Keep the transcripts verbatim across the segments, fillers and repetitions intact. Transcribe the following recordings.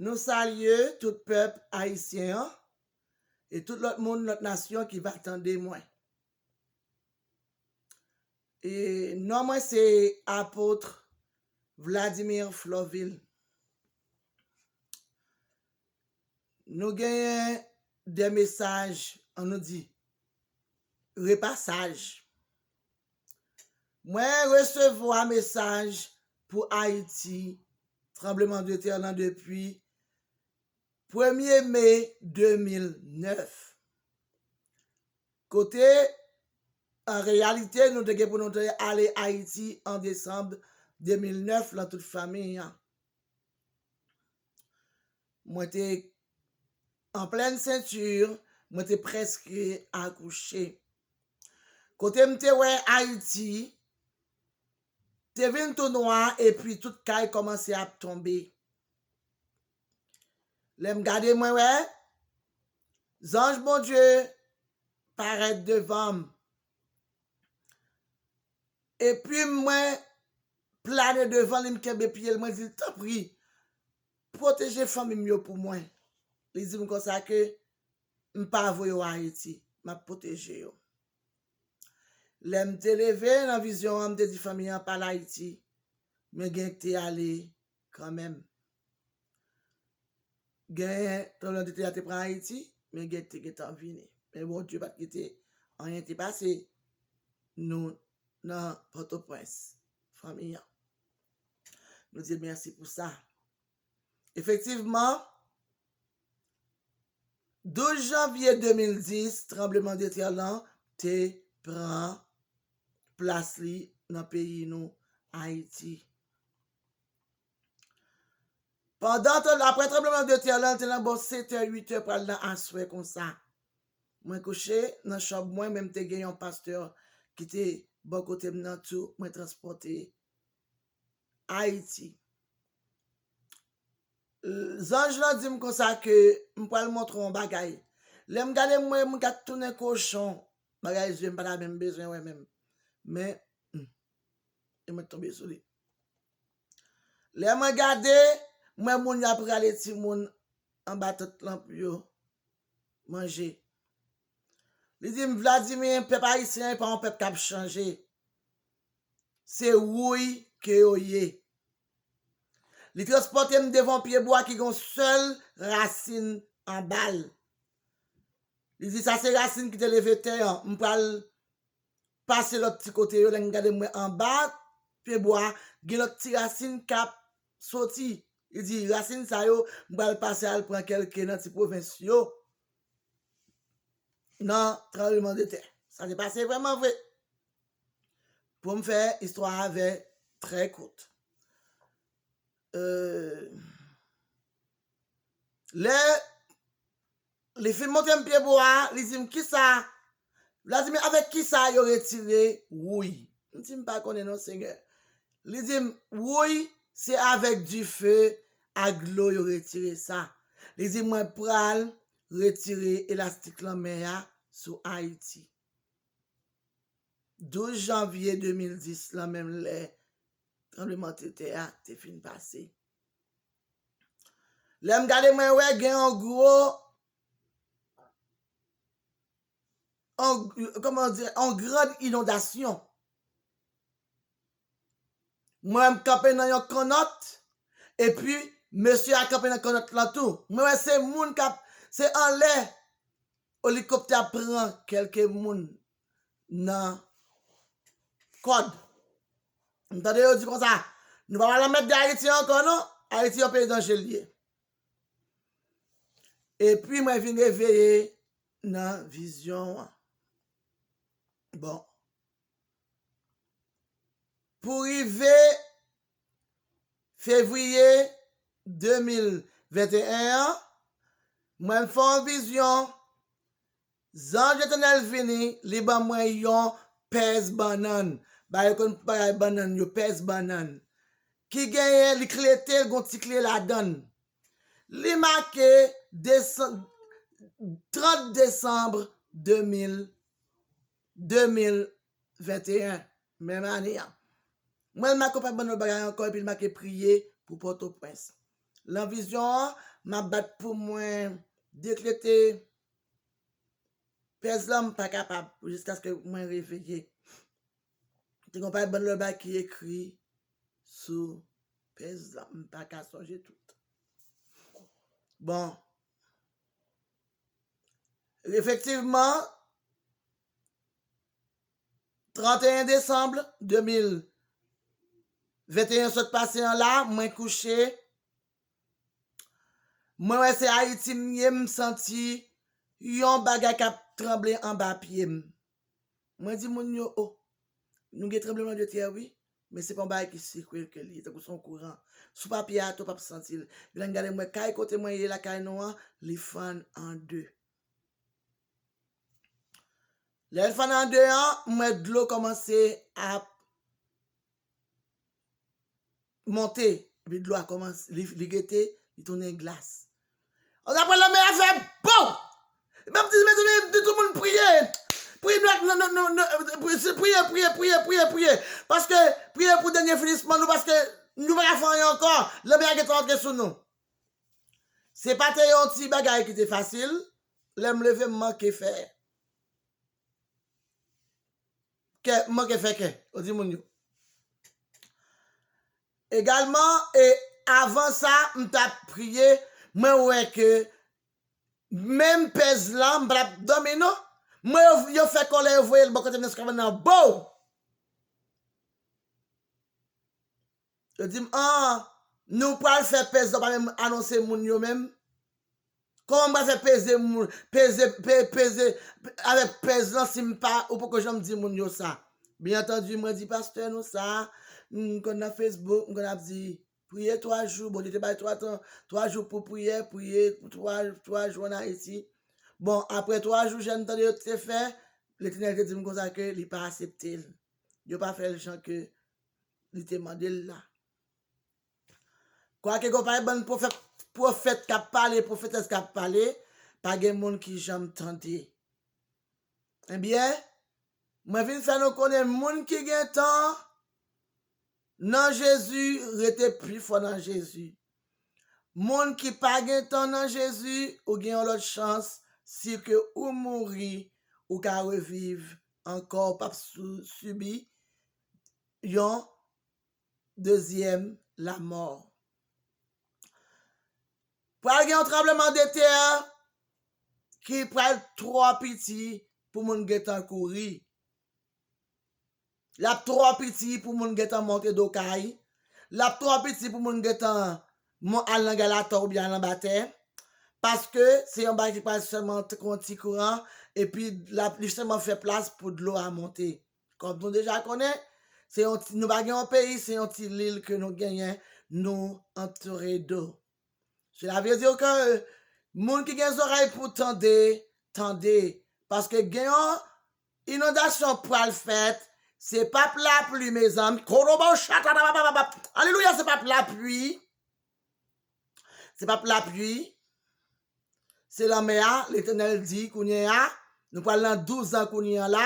Nou salye tout pèp ayisyen an e tout lòt moun, lòt nasyon ki va tande mwen. E non mwen se Apot Vladimir Florvil. Nou genyen de mesaj, ann nou di, repasaj. Mwen resevwa mesaj pou Ayiti, tranbleman de tè lan depi premye me de mil nèf. Kote, an reyalite, nou te gen pou nou te ale Ayiti an desanm de mil nèf lan tout fanmi an. Mwen te an plèn senti, mwen te prèske akouche. Kote m te wè Ayiti te vin tou nwa epi tout kay kòmanse ap tonbe. Lè m gade, mwen wè zanj Bondye parèt devan m. Epi mwen plane devan li, m kenbe pye l, mwen di l, "Tanpri, pwoteje fanmi m yo pou mwen." Li di m konsa ke m pa voye w Ayiti, m ap pwoteje yo. Lè m te leve nan vizyon an, m te di fanmi an pa al Ayiti, men gen te ale kanmenm. Gen tranblemanntè a te pran Ayiti, men gen te gentan vini. Men Bondye pa t kite anyen te pase nou nan Pòtoprens, fanmi an. Nou di mèsi pou sa. Efektivman, douz janvye de mil dis, tranblemanntè lan te pran plas li nan peyi nou, Ayiti. Pandan, apre tranblemanntè lan, te nan bò sèt è, uit è, pral nan aswè konsa. Mwen kouche nan chanm mwen, men m te gen yon pastè ki te bò kote m nan tou, mwen transpòte Ayiti. Zanj lan di m konsa ke m pral montre w yon bagay. Lè m gade, m wè moun k ap tounen kochon, bagay zye m pa ta menm bezwen wè menm. Men, hmm, e mwen tonbe sou li. Lè mwen gade, m wè moun y ap rale timoun anba tant lan pou yo manje. Li di m, "Vladimir, pèp ayisyen an pa yon pèp k ap chanje. Se wouy ke yo ye." Li transpòte m devan yon pyebwa ki gen yon sèl rasin anba l. Li di, "Sa se rasin ki te leve tè an. M pral pase lòt ti kote yo, lè m gade m wè anba pyebwa a, gen lòt ti rasin k ap soti." Li di, "Rasin sa yo, m pral pase al pran kèlke nan ti pwovens yo nan tranblemanntè." Sa te pase vrèman vre. Pou m fè istwa a vè trè kout. Euh, lè li fin montre m pyebwa a, li di m, "Kisa?" Vladimir, "Avèk kisa yo retire wouy?" M di, "M pa konnen non, Senyè." Li di m, "Wouy, se avèk dife ak dlo yo retire sa." Li di, "Mwen pral retire elastik lanmè a sou Ayiti." Douz janvye de mil dis lan, menm lè tranblemanntè a te fin pase. Lè m gade, mwen wè gen yon gwo, yon, kòman di, yon gran inondasyon. Mwen, m kanpe nan yon kannòt, epi mesye a kanpe nan kannòt lan tou. Mwen wè se moun k ap, se anlè elikoptè ap pran kèlke moun nan kòd. M tande yo di konsa, "Nou pa pral anmède Ayiti ankò non, Ayiti yon peyi danje l ye." Epi mwen vin reveye nan vizyon an. Bon. Pou rive fevriye de mil venteyen an, mwen fè yon vizyon, zanj Letènèl vini, li ban mwen yon pèz bannann. Ba yo konn bagay bannann yo, pèz bannann. Ki genyen, li klete, l gon ti kle ladan l. Li make desan-, trant desanm de mil, de mil venteyen, menm ane a. Mwen, l make yon pa ban nou bagay ankò, epi l make priye pou Pòtoprens. Lan vizyon an, m ap bat pou mwen dekrete pèz lan, m pa kapab, jiskaske mwen reveye. Te gen yon pakèt bann lòt bagay ki ekri sou pèz lan, m pa ka sonje tout. Bon. Efektivman, trannteyen desanm de mil venteyen sot pase an la, mwen kouche. Mwen wè se Ayiti m ye, m santi yon bagay k ap tranble anba pye m. Mwen di moun yo, o, nou gen tranblemanntè wi, men se pa yon bagay ki sekwe ke li ye, tankou se yon kouran. Sou papye a tou, w p ap santi l. Epi lè m gade, m wè kay kote mwen ye, lakay nou an, li fann an de. Lè l fann an de an, m wè dlo kòmanse ap monte, epi dlo a kòmanse, li, li rete, li tounen glas. An apre lanmè a fè bow! M ap di, mezanmi, di tout moun priye. Priye, nou, nou, nou, nou, nou, priye, priye, priye, priye, priye, priye. Paske, priye pou dènye finisman nou, paske nou pa ka fè anyen ankò. Lanmè a gentan antre sou nou. Se pa te yon ti bagay ki te fasil. Lè m leve, m manke fè. Kè, m manke fè kè, yo di moun yo. Egalman, e avan sa, m t ap priye, mwen wè ke menm pèz lan, m pa t ap dòmi non. Mwen, yo, yo fè kòlè, yo voye l bò kote m nan sou kabann nan, bow! Yo di m, an, nou pral fè pèz lan, w pa menm anonse moun yo menm. Kòman m pral fè peze moun, peze, pe-, peze avèk pèz lan si m pa, ou poko janm di moun yo sa? Byen antandi, mwen di pastè nou sa, m konn nan Facebook, m konn ap di, priye twa jou, Bondye te bay twa tan, twa jou pou priyè, priye pou twa, twa jou ann Ayiti. Bon, apre twa jou, jèn tande yo te fè, Letènèl te di m konsa ke li pa aksepte l. Yo pa fè l jan ke li te mande l la. Kwake gen yon pakèt bann pwofèt, pwofèt k ap pale, pwofetès k ap pale, pa gen moun ki janm tande. Ebyen, mwen vin fè nou konnen moun ki gen tan nan Jezi, rete pi fò nan Jezi. Moun ki pa gen tan nan Jezi, ou gen yon lòt chans, si ke ou mouri, ou ka reviv ankò, ou p ap sou-, sibi yon dezyèm lamò. Pral gen yon tranblemanntè ki pral twò piti pou moun gentan kouri. L ap twò piti pou moun gentan monte do kay. L ap twò piti pou moun gentan mon-, al nan galatè oubyen al anba tè. Paske se yon bagay ki pral sèlman t-, yon ti kouran, epi l ap, li sèlman fè plas pou dlo a monte. Kòm nou deja konnen, se yon ti, nou pa gen yon peyi, se yon ti lil ke nou genyen, nou antoure do. Cela veut dire que moun ki gen zòrèy pou tande, tande. Paske gen yon inondasyon pral fèt, se p ap lapli, mezanmi. Korobo chata, alelouya, se p ap lapli. Se p ap lapli. Se lanmè a, Letènèl di kounye a, nou pral nan douz an kounye a la.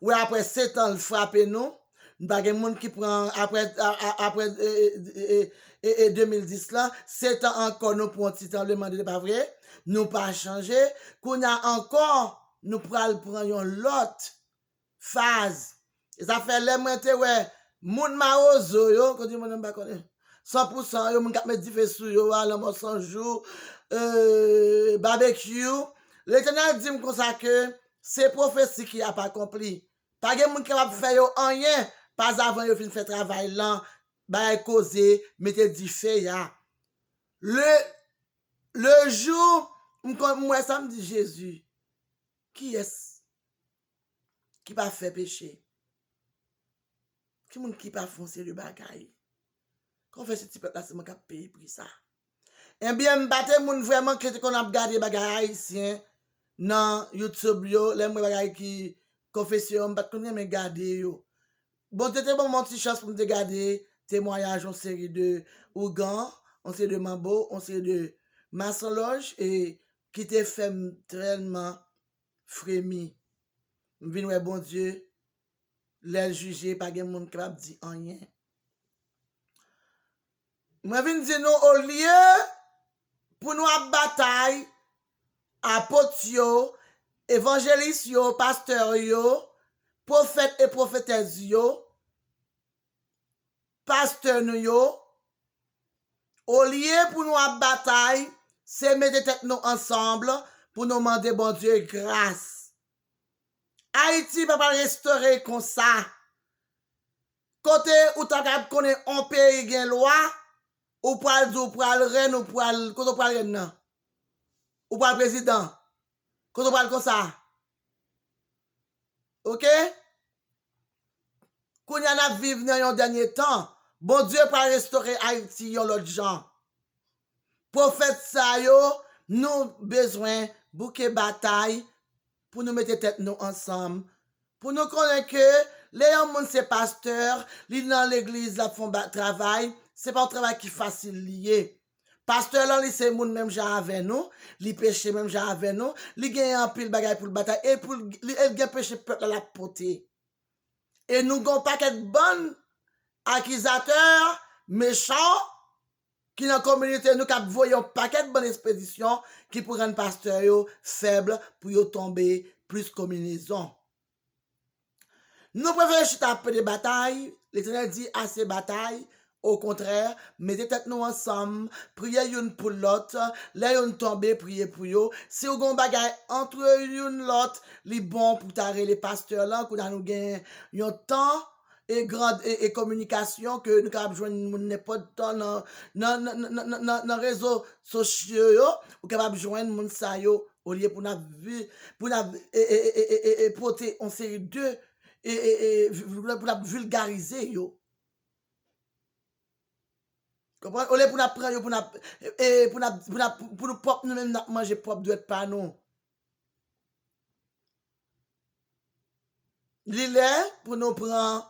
Ou wè, apre sèt an, l frape nou. Nou pa gen moun ki pran apre, a, a, apre, e, e, e, e, e, de mil dis lan, sèt an ankò, nou pran yon ti tranblemanntè, pa vre? Nou pa chanje. Kounye a ankò, nou pral pran yon lòt faz. E sa fè lè mwen te wè moun mawozo yo, kote moun nan m pa konnen, san pou san yo, moun k ap met dife sou yo a, lanmò san jou, e, babekyou, Letènèl di m konsa ke se pwofesi ki ap akonpli. Pa gen moun ki kapab fè yo anyen, pa zavan yo fin fè travay lan, bay koze, mete dife a. Le, le jou, m kon-, m wè sa, m di, Jezi, kiyès ki pa fè peche? Ki moun ki pa fè yon seri de bagay? Kòman fè se ti pèp la sèlman k ap peye pri sa? Ebyen, m pa te moun vrèman ke te konn ap gade bagay ayisyen nan YouTube yo, lè m wè bagay ki konfesyon yo, m pa t konn renmen gade yo. Bondye te ban m yon ti chans pou m te gade temwayaj yon seri de ougan, yon seri de manbo, yon seri de masonlòj, e ki te fè m tèlman fremi. M vin wè Bondye, lè l jije, pa gen moun k kapab di anyen. Mwen vin di nou, olye pou nou ap batay apot yo, evanjelis yo, pastè yo, pwofèt e pwofetèz yo, pastè nou yo, olye pou nou ap batay, se mete tèt nou ansanm pou nou mande Bondye gras. Ayiti pa pral restore konsa. Kote ou ta kab konnen on peyi gen lwa, ou pral di ou pral rèn, ou pral, kote ou pral rèn nan? Ou pral prezidan? Kote ou pral konsa? Oke? Kounye a n ap viv nan yon dènye tan. Bondye pral restore Ayiti yon lòt jan. Pwofèt sa yo, nou bezwen bouke batay pou nou mete tèt nou ansanm. Pou nou konnen ke lè yon moun se pastè, li nan legliz, l ap fè yon ba- travay, se pa yon travay ki fasil li ye. Pastè lan, li se moun menm jan avè nou, li peche menm jan avè nou, li gen anpil bagay pou l batay, e pou l, li, e l gen peche pèp la, l ap pote. E nou gen yon pakèt bann akizatè, mechan, ki nan kominote nou k ap voye yon pakèt bann espedisyon ki pou rann pastè yo fèb pou yo tonbe plis konbinezon. Nou prefere chita ap pede batay, Letènèl di ase batay, okontrè, mete tèt nou ansanm, priye youn pou lòt, lè youn tonbe, priye pou yo. Si w gen yon bagay antre youn lòt, li bon pou ta rele pastè lan, kounye a nou gen yon tan e gran e, e kominikasyon ke nou kapab jwenn moun nenpòt tan nan, nan, nan, nan, nan, nan, nan rezo sosyo yo, ou kapab jwenn moun sa yo, olye pou n ap vi-, pou n ap e, e, e, e, e, e pote yon seri de e, e, e, vi-, pou n ap vilgarize yo. Konprann? Olye pou n ap pran yo, pou n ap, e, e, pou n ap, pou n ap, pou nou pwòp nou menm, n ap manje pwòp dwèt pa nou. Li lè pou nou pran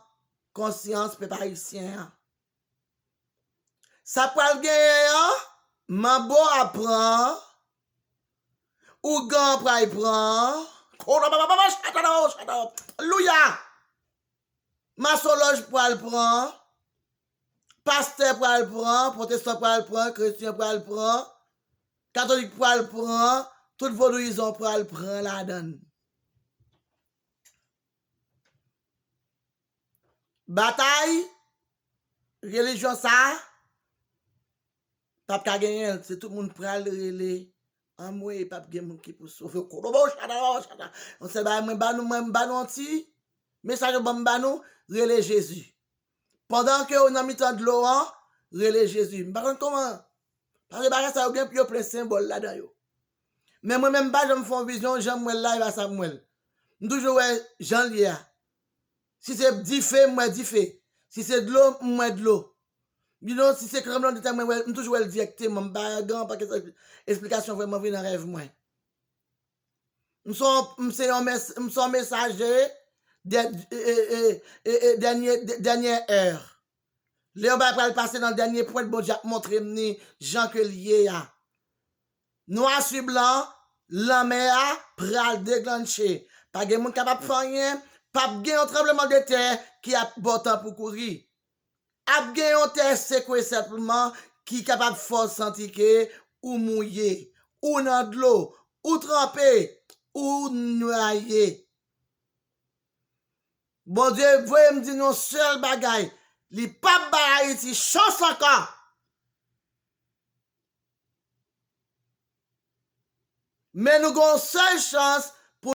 konsyans, pèp ayisyen an. Sa pral genyen an, manbo ap pran, ougan pral pran, alelouya! Masonlòj pral pran, pastè pral pran, pwotestan pral pran, kretyen pral pran, katolik pral pran, tout vodouyizan pral pran ladan l. Batay relijyon sa a p ap ka genyen l, se tout moun pral rele anmwey, p ap gen moun ki pou sove. Kodobo chata, chata. Yon sèl bagay mwen ba nou, mwen m ba nou yon ti mesaj yo ban m ba nou, rele Jezi. Pandan ke w nan mitan dlo an, rele Jezi. M pa konn kòman, paske bagay sa yo gen, yo plen senbòl ladan yo. Men mwen menm m pa janm fè yon vizyon, jan m wè l la, e pa sa m wè l. M toujou wè jan l ye a. Si se dife, m wè dife. Si se dlo, m wè dlo. You know, si se tranblemanntè, mwen wè, m toujou wè l dirèkteman. M pa gen yon pakèt esplikasyon vrèman vre nan rèv mwen. M se yon, m se yon mes-, m se yon mesaje dè, e, e, e, e, e, dènye, dè-, dènyè è. Lè yon bagay pral pase nan dènye pwent, Bondye ap montre m ni jan ke l ye a. Nwa siblan, lanmè a pral deklanche. Pa gen moun kapab fè anyen, p ap gen yon tranblemanntè ki ap ba w tan pou kouri. Ap gen yon tè sekwe senpleman ki kapab fè w santi ke ou mouye, ou nan dlo, ou tranpe, ou nwaye. Bondye voye m di nou yon sèl bagay, li p ap bay Ayiti chans ankò. Men nou gen yon sèl chans,